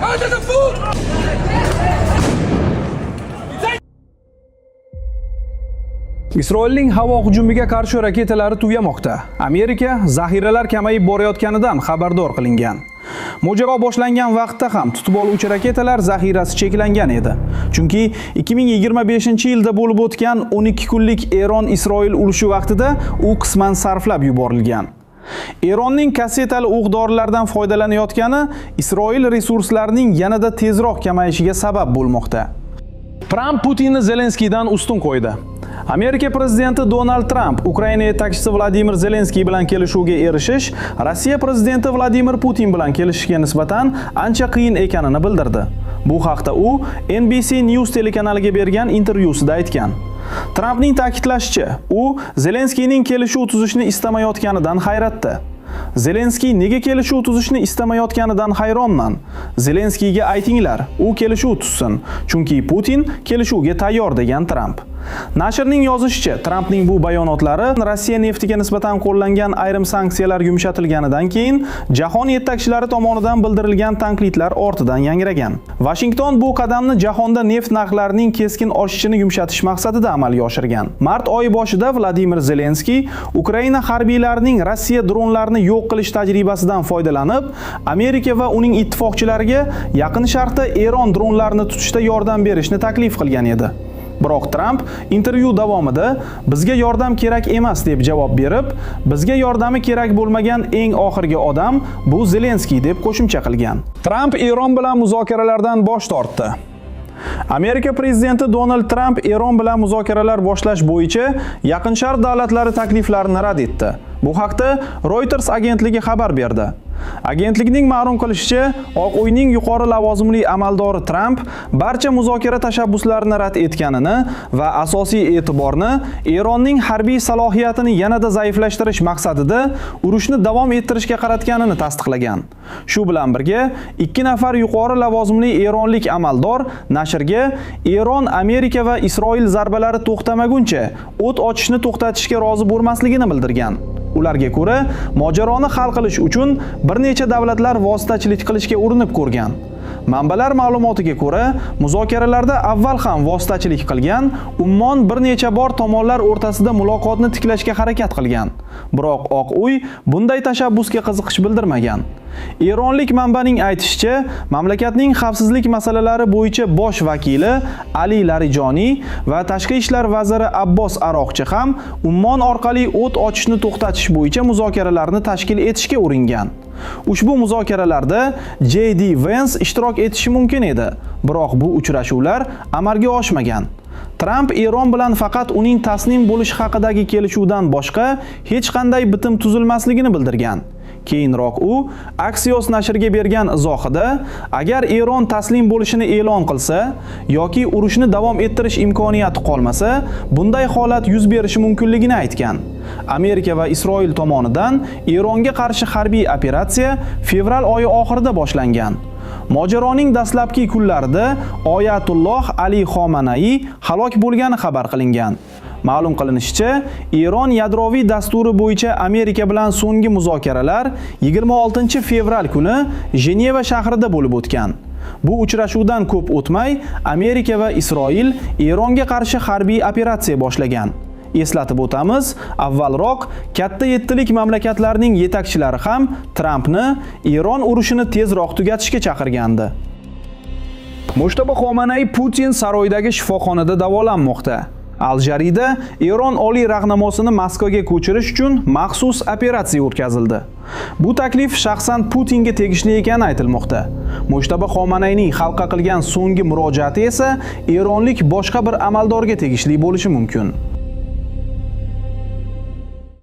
啊，这个风！你再 Isroilning havo hujumiga qarshi raketalari tugamoqda. Amerika zaxiralar kamayib borayotganidan xabardor qilingan. Mojaro boshlangan vaqtda ham tutib oluvchi raketalar zaxirasi cheklangan edi. Chunki 2025-yilda bo'lib o'tgan 12 kunlik Eron-Isroil urushi vaqtida u qisman sarflab yuborilgan. Eronning kassetali o'q-dorilardan foydalanayotgani Isroil resurslarining yanada tezroq kamayishiga sabab bo'lmoqda. Tramp Putinni Zelenskiydan ustun qo'ydi. Amerika prezidenti Donald Tramp Ukraina yetakchisi Vladimir Zelenskiy bilan kelishuvga erishish Rossiya prezidenti Vladimir Putin bilan kelishishga nisbatan ancha qiyin ekanini bildirdi. Bu haqda u NBC News telekanaliga bergan intervyusida aytgan. Trampning ta'kidlashicha, u Zelenskiyning kelishuv tuzishni istamayotganidan hayratda. Zelenskiy nega kelishuv tuzishni istamayotganidan hayronman. Zelenskiyga aytinglar, u kelishuv tuzsin, chunki Putin kelishuvga tayyor, degan Tramp. Nashrning yozishicha, Trampning bu bayonotlari Rossiya neftiga nisbatan qo'llangan ayrim sanksiyalar yumshatilganidan keyin jahon yetakchilari tomonidan bildirilgan tanqidlar ortidan yangragan. Vashington bu qadamni jahonda neft narxlarining keskin oshishini yumshatish maqsadida amalga oshirgan. Mart oyi boshida Vladimir Zelenskiy Ukraina harbiylarining Rossiya dronlarini yo'q qilish tajribasidan foydalanib, Amerika va uning ittifoqchilariga Yaqin Sharqda Eron dronlarini tutishda yordam berishni taklif qilgan edi. Biroq Tramp intervyu davomida bizga yordam kerak emas deb javob berib, bizga yordami kerak bo'lmagan eng oxirgi odam bu Zelenskiy deb qo'shimcha qilgan. Tramp Eron bilan muzokaralardan bosh tortdi. Amerika prezidenti Donald Tramp Eron bilan muzokaralar boshlash bo'yicha Yaqin Sharq davlatlari takliflarini rad etdi. Bu haqda Reuters agentligi xabar berdi. Agentlikning ma'lum qilishicha, Oq uyning yuqori lavozimli amaldori Tramp barcha muzokara tashabbuslarini rad etganini va asosiy e'tiborni Eronning harbiy salohiyatini yanada zaiflashtirish maqsadida urushni davom ettirishga qaratganini tasdiqlagan. Shu bilan birga, ikki nafar yuqori lavozimli eronlik amaldor nashrga Eron Amerika va Isroil zarbalari to'xtamaguncha o't ochishni to'xtatishga rozi bo'lmasligini bildirgan. Ularga ko'ra, mojaroni hal qilish uchun bir necha davlatlar vositachilik qilishga urinib ko'rgan. Manbalar ma'lumotiga ko'ra, muzokaralarda avval ham vositachilik qilgan Ummon bir necha bor tomonlar o'rtasida muloqotni tiklashga harakat qilgan. Biroq Oq uy bunday tashabbusga qiziqish bildirmagan. Eronlik manbaning aytishicha, mamlakatning xavfsizlik masalalari bo'yicha bosh vakili Ali Larijoni va tashqi ishlar vaziri Abbos Aroqchi ham Ummon orqali o't ochishni to'xtatish bo'yicha muzokaralarni tashkil etishga uringan. Ushbu muzokaralarda J.D. Vance ishtirok etishi mumkin edi, biroq bu uchrashuvlar amalga oshmagan. Tramp Eron bilan faqat uning taslim bo'lishi haqidagi kelishuvdan boshqa hech qanday bitim tuzilmasligini bildirgan. Keyinroq u Axios nashriga bergan izohida, agar Eron taslim bo'lishini e'lon qilsa yoki urushni davom ettirish imkoniyati qolmasa, bunday holat yuz berishi mumkinligini aytgan. Amerika va Isroil tomonidan Eronga qarshi harbiy operatsiya fevral oyi oxirida boshlangan. Mojaroning dastlabki kunlarida Oyatulloh Ali Xomanaiy halok bo'lgani xabar qilingan. Ma'lum qilinishicha, Eron yadroviy dasturi bo'yicha Amerika bilan so'nggi muzokaralar 26-fevral kuni Jeneva shahrida bo'lib o'tgan. Bu uchrashuvdan ko'p o'tmay, Amerika va Isroil Eronga qarshi harbiy operatsiya boshlagan. Eslatib o'tamiz, avvalroq katta yettilik mamlakatlarning yetakchilari ham Trampni Eron urushini tezroq tugatishga chaqirgandi. Mujtabo Xomanay Putin saroyidagi shifoxonada davolanmoqda. Al Jarida Eron oliy rahnamosini Moskvaga ko'chirish uchun maxsus operatsiya o'tkazildi. Bu taklif shaxsan Putinga tegishli ekani aytilmoqda. Mujtabo Xomanayning xalqqa qilgan so'nggi murojaati esa eronlik boshqa bir amaldorga tegishli bo'lishi mumkin.